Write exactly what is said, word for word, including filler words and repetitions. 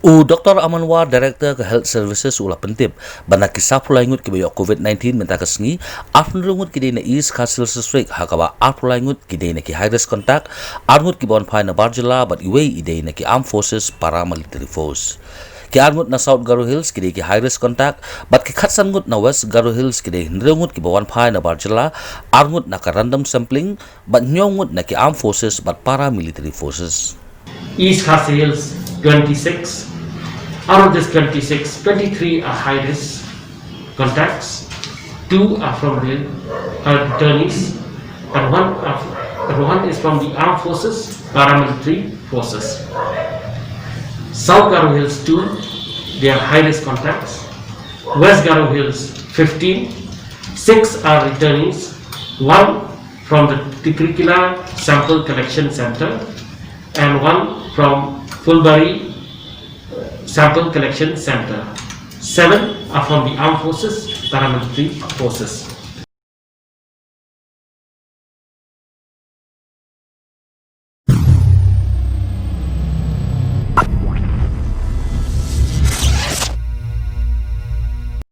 U Doctor Aman War, Director ka Health Services, u la pyntip ba na ki saphew lai ngut kiba ïoh COVID nineteen mynta ka sngi, arphew hynriew ngut ki dei na East Khasi Hills District, ha kaba arphew lai ngut ki dei na ki high risk contact, ar ngut kiba wan phai na bar jylla bad iwei i dei na ki Armed Forces Paramilitary Force. Ki ar ngut na South Garo Hills ki dei ki high risk contact bad ki khatsan ngut na West Garo Hills ki dei hynriew ngut kiba wan phai na bar jylla, ar ngut na ka random sampling bad hynñiew ngut na ki Armed Forces bad Paramilitary Forces. East Khasi Hills, twenty-six. Out of this twenty-six, twenty-three are high risk contacts, two are from the, uh, returnees, and one, are, and one is from the Armed Forces, Paramilitary Forces. South Garo Hills, two, they are high risk contacts. West Garo Hills, fifteen, six are returnees, one from the Tikrikilla Sample Collection Center, and one from Phulbari Sample Collection Center. Seven are from the Armed Forces, Paramilitary Forces.